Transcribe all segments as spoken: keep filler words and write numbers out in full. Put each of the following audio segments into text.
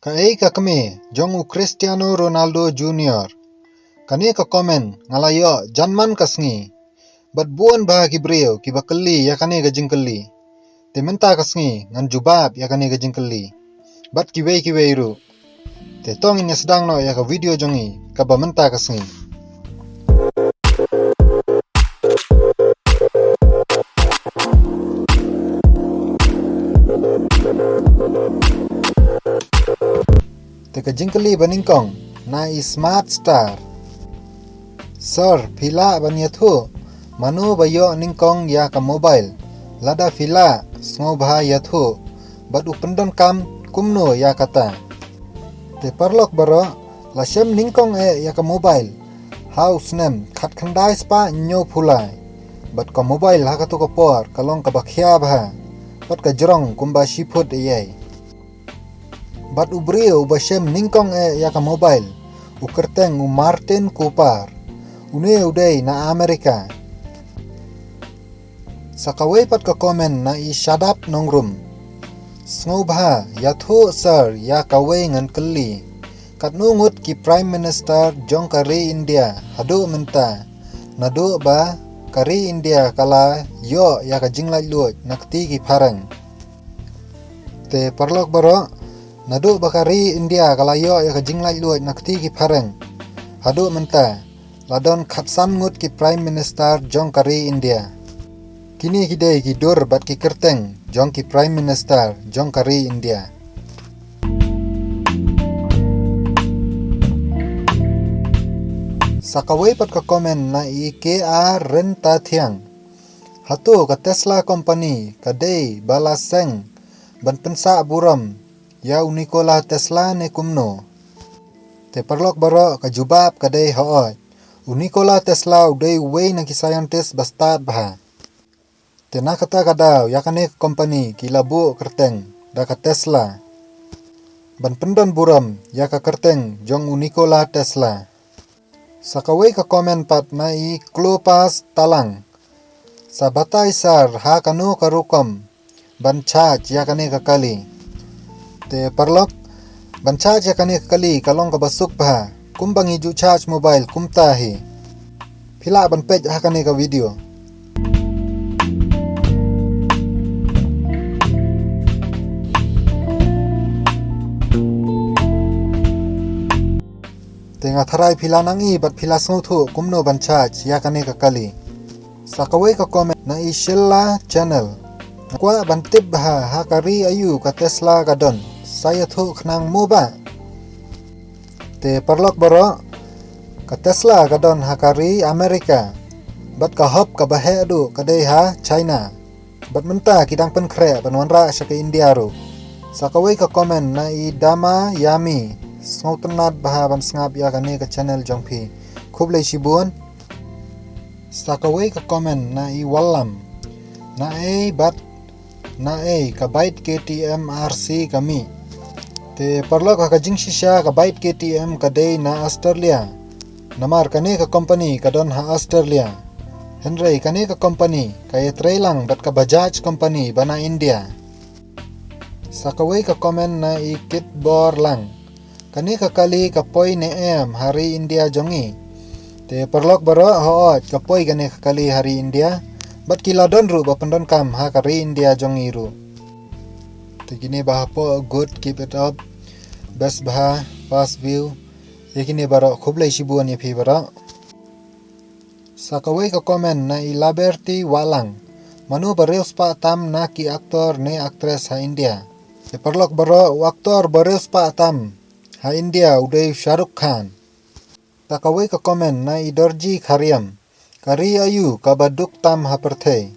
Kaei ka kmie jong u Cristiano Ronaldo Junior? Kane ka comment nga la ïoh janman ka sngi. Bad bun bha ki briew kiba kylli ïa kane ka jingkylli. Te mynta ka sngi ngan jubab ïa kane ka jingkylli bad kiwei kiwei ruh. Te to ngin ïa sdang noh ïa ka video jong ngi kaba mynta ka sngi. Te ka jingkylli ba nyngkong na i Smart Star. Sir, phi lah ban ïathuh mano ba ïoh nyngkong ïa ka mobile? Lada phi lah, sngewbha ïathuh bad u pyndonkam kumno ïa kata. Te paralok baroh, la shem nyngkong eh ïa ka mobile ha u snem khatkhyndai spah hynñiewphew lai. Bad ka mobile ha kato ka por ka long kaba khia bha bad ka jrong kumba shi phut eiei. Bad u briew uba shem nyngkong eh ïa ka mobile, u kyrteng u Martin Cooper. Une u dei na Amerika. Sa kawei pat ka comment na i Shadap Nongrum. Sngewbha ïathuh sir ïa kawei ngan kylli. Katno ngut ki Prime Minister jong ka ri India haduh mynta, naduh ba ka ri India ka la ïoh ïa ka jinglaitluid na kti ki phareng? Te paralok baroh, naduh ba ka ri India ka la ïoh ïa ka jinglaitluid na kti ki phareng haduh mynta, la don khatsan ngut ki Prime Minister jong ka ri India. Kine ki dei ki dur bad ki kyrteng jong ki Prime Minister jong ka ri India. Sa kawei pat ka comment na i K R Ryntathiang. Hato ka Tesla Company ka dei ba la seng ban pynsah burom ïa u Nikola Tesla ne kumno? Te paralok baroh, ka jubab ka dei hooid. U Nikola Tesla u dei uwei na ki scientist ba stad bha. Te na kata ka daw ïa kane ka company ki la buh kyrteng da ka Tesla ban pyndon burom ïa ka kyrteng jong u Nikola Tesla. Sa kawei ka comment pat na i Klopas Talang. Sa batai sir ha kano ka rukom ban charge ïa kane ka kali. Te paralok, ban charge ïa kane ka kali ka long kaba suk bha kumba ngi ju charge mobile kumta hi. Phi lah ban peit ha kane ka video. Te nga tharai phi la nang i bad phi la sngewthuh kumno ban charge ïa kane ka kali. Sa kawei ka comment na i Shilla Channel. Nga kwah ban tip bha ha ka ri aïu ka Tesla ka don, sa ïathuh khnang mo ba. Te paralok baroh, ka Tesla ka don ha ka ri Amerika bad ka hub kaba heh duh ka dei ha China. Bad mynta ki dang pynkhreh ban wanrah sha ka India ruh. Sa kawei ka comment na i Dama Yami. Sngewtynnat bha ban sngap ïa kane ka channel jong phi. Khublei shibun. Sa kawei ka comment na i Wallam. Naei bad naei ka bike K T M R C ka mih? Te paralok, ha ka jingshisha ka bike K T M ka dei na Australia. Namar kane ka company ka don ha Australia. Hynrei kane ka company ka ïatrei lang bad ka Bajaj company ba na India. Sa kawei ka comment na i Kitbor Lang. Kane ka kali ka poi ne em ha ri India jong ngi? Te paralok baroh, hooid ka poi kane ka kali ha ri India. Bad ki la don ruh ba pyndonkam ha ka ri India jong ngi ruh. Te kine ba hapoh, good, keep it up. Best bha, fast view. Ïa kine baroh, khublei shibun ïa phi baroh. Sa kawei ka comment na i Laberty Wahlang. Mano ba riewspah tam na ki actor ne actress ha India? Te paralok baroh, u actor ba riewspah tam ha India u dei u Shah Rukh Khan. Sa kawei ka comment na i Dorji Khariam. Ka ri aïu kaba duk tam ha pyrthei?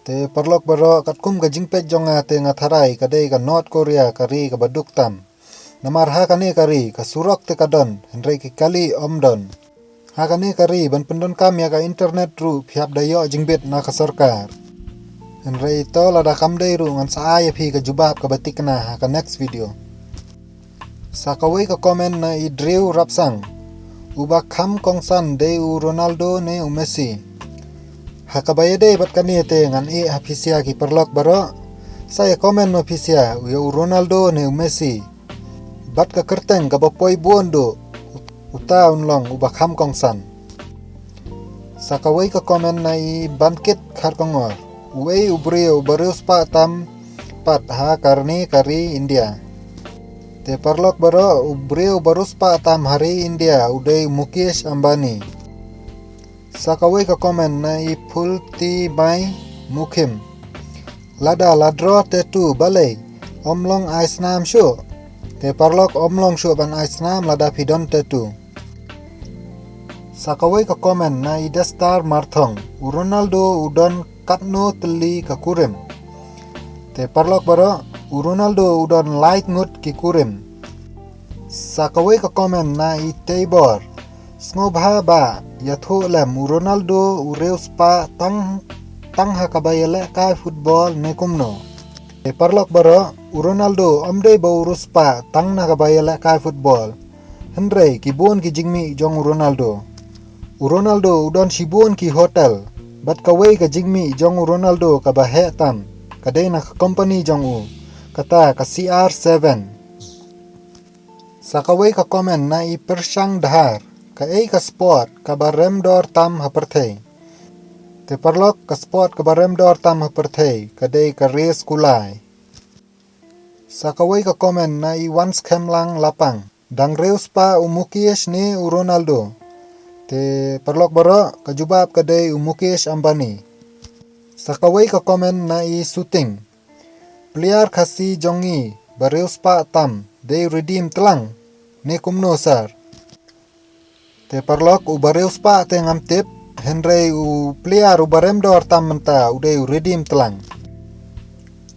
Te paralok baroh, katkum ka jingpeit jong nga te nga tharai ka dei ka North Korea ka ri kaba duk tam. Namar ha kane ka ri ka surok te ka don, hynrei ki kali ym don. Ha kane ka ri ban pyndonkam ïa ka internet ruh phi hap da ïoh jingbit na ka sorkar. Hynrei to lada kam dei ruh ngan sa ai ïa phi ka jubab kaba tikna ha ka next video. Sa kawei ka comment na i Drew Rapsang. Uba kham kongsan dei u Ronaldo ne u Messi? Ha kaba ïadei bad kane te ngan ïeh ha phi sha ki paralok baroh. Sa ïa comment ma phi sha, u ïa u Ronaldo ne u Messi? Bad ka kyrteng kaba poi bun duh, uta un long uba kham kongsan. Sa kawei ka comment na i Bankit Kharkongor. Uei u briew uba riewspah tam pat ha kane ka ri India? Te paralok baroh, u briew uba riewspah tam ha ri India u dei u Mukesh Ambani. Sa kawei ka comment na i Phultibai Mukhim. Lada la draw tattoo balei ym long ai snam shuh? Te paralok, ym long shuh ban ai snam lada phi don tattoo. Sa kawei ka comment na i Destar Marthong. U Ronaldo u don katno tylli ka kurim? Te paralok baroh, u Ronaldo u don lai ngut ki kurim. Sa kawei ka comment na i Teibor. Sngewbha ba ïathuh lem, u Ronaldo u riewspah tang, tang ha kaba ïalehkai football ne kumno? Te paralok baroh, u Ronaldo ym dei ba u riewspah tang na kaba ïalehkai football. Hynrei ki bun ki jingmih jong u Ronaldo. U Ronaldo u don shibun ki hotel. Bad kawei ka jingmih jong u Ronaldo kaba heh tam ka dei na ka company jong u, kata ka C R seven. Sa kawei ka comment na i Pyrshang Dhar. Kaei ka sport kaba rem dor tam ha pyrthei? Te paralok, ka sport kaba rem dor tam ha pyrthei ka dei ka race kulai. Sa kawei ka comment na i Wanskhem Lang Lapang. Dang riewspah u Mukesh ne u Ronaldo? Te paralok baroh, ka jubab ka dei u Mukesh Ambani. Sa kawei ka comment na i Suting. Player Khasi jong ngi ba riewspah tam dei u Redeem Tlang ne kumno sir? Te paralok, uba riewspah te ngam tip, hynrei u player uba rem dor tam mynta u dei u Redeem Tlang.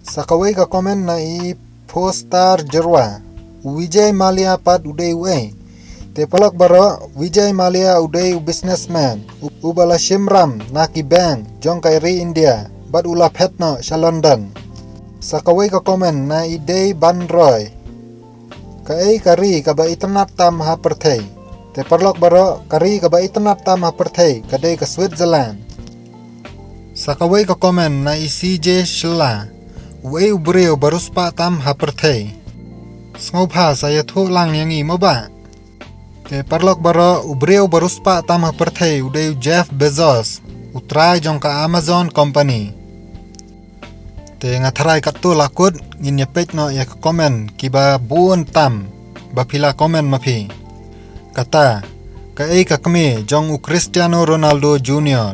Sa kawei ka comment na i Postar Jerwa. U Vijay Mallya pat u dei uei? Te paralok baroh, Vijay Mallya u dei u businessman u, uba la shim ram na ki bank jong ka ri India bad u la phet noh sha London. Sa kawei ka comment na i Dei Ban Roy. Kaei ka ri kaba itynnad tam ha pyrthei? Te paralok baroh, ka ri kaba itynnad tam ha pyrthei ka dei ka Switzerland. Sa kawei ka comment na i C J Shylla. Uei u briew ba riewspah tam ha pyrthei? Sngewbha sa ïathuh lang ïa ngi mo bah. Te paralok baroh, u briew ba riewspah tam ha pyrthei u dei u Jeff Bezos, u trai jong ka Amazon company. Te nga tharai katto la kut, ngin ïa peit noh ïa ka comment kiba bun tam ba phi la comment ma phi. Kata, kaei ka kmie jong u Cristiano Ronaldo Junior?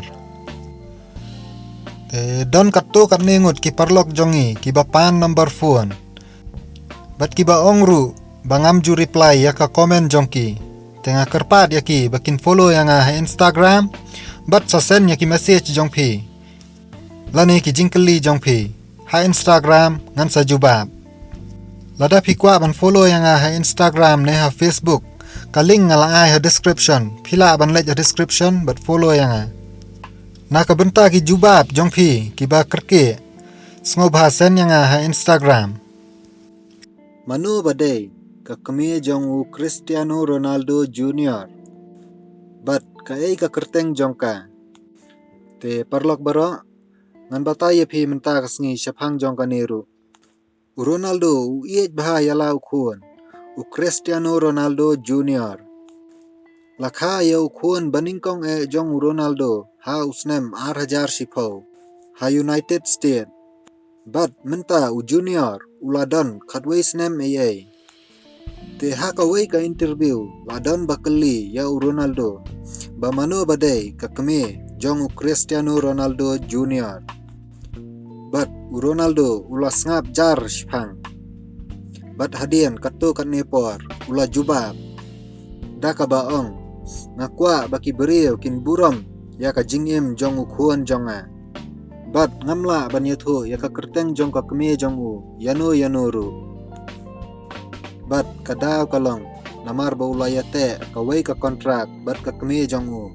Te don katto katne ngut ki paralok jong ngi kiba pan number phone bad kiba ong ruh ba ngam ju reply ïa ka comment jong ki. Te nga kyrpad ïa ki ba kin follow ïa nga ha Instagram bad sa send ïa ki message jong phi lane ki jingkylli jong phi ha Instagram, ngan sa jubab. Lada phi kwah ban follow ïa nga ha Instagram ne ha Facebook, ka link nga la ai ha description, phi lah ban leit ha description bad follow ïa nga. Na ka bynta ki jubab jong phi kiba kyrkieh, sngewbha send ïa nga ha Instagram. Mano ba dei ka kmie jong u Cristiano Ronaldo Junior? Bad kaei ka kyrteng jong ka? Te paralok baroh, ngan batai ïa phi mynta ka sngi shaphang jong kane ruh. U Ronaldo u ïeit bha ïa la u khun, u Cristiano Ronaldo Junior. La kha ïa u khun ba nyngkong eh jong u Ronaldo ha u snem ar hajar shiphew ha United States. Bad mynta u Junior u la don khatwei snem ei ei. Te ha kawei ka interview la don ba kylli ïa u Ronaldo ba mano ba dei ka kmie jong u Cristiano Ronaldo Junior. Bad u Ronaldo u la sngap jar shipang. Bad hadien katto katne por u la jubab da kaba ong, nga kwah ba ki briew kin burom ïa ka jingim jong u khun jong nga. Bad ngam lah ban ïathuh ïa ka kyrteng jong ka kmie jong u ïano ïano ruh. Bad ka daw ka long namar ba u la ïateh kawei ka kontrak bad ka kmie jong u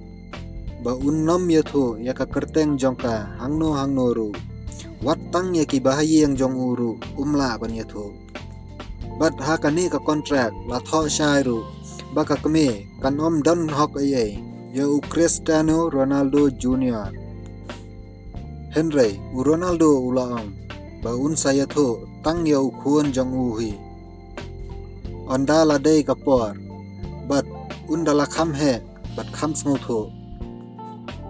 ba un nym ïathuh ïa ka kyrteng jong ka hangno hangno ruh, wat tang ïa ki bahaïing jong u ruh um lah ban ïathuh. Bad ha kane ka kontrak la thoh shai ruh ba ka kmie kan ym don hok ei ei ïa u Cristiano Ronaldo Junior. Hynrei u Ronaldo u la ong ba un sa ïathuh tang ïa u khun jong u hi. ynda la dei ka por, bad un da la kham heh bad kham sngewthuh.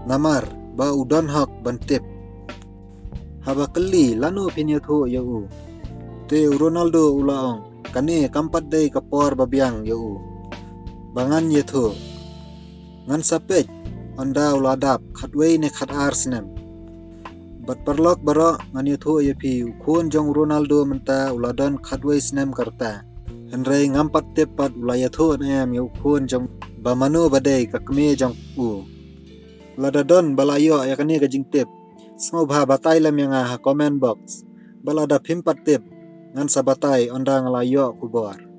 Namar ba u don hok ban tip. Haba kylli lano phin ïathuh ïa u, te u Ronaldo u la ong, kane kam pat dei ka por ba biang ïa u ba ngan ïathuh. Ngan sa peit ynda u la dap khatwei ne khatar snem. Bad paralok baroh, ngan ïathuh ïa phi, u khun jong u Ronaldo mynta u la don khatwei snem ka rta. Hynrei ngam pat tip pat u la ïathuh ne em ïa u khun jong ba mano ba dei ka kmie jong u. Lada don ba la ïoh ïa kane ka jingtip, sngewbha batai lem ïa nga ha comment box. Bad lada phim pat tip, ngan sa batai ynda nga la ïoh khubor.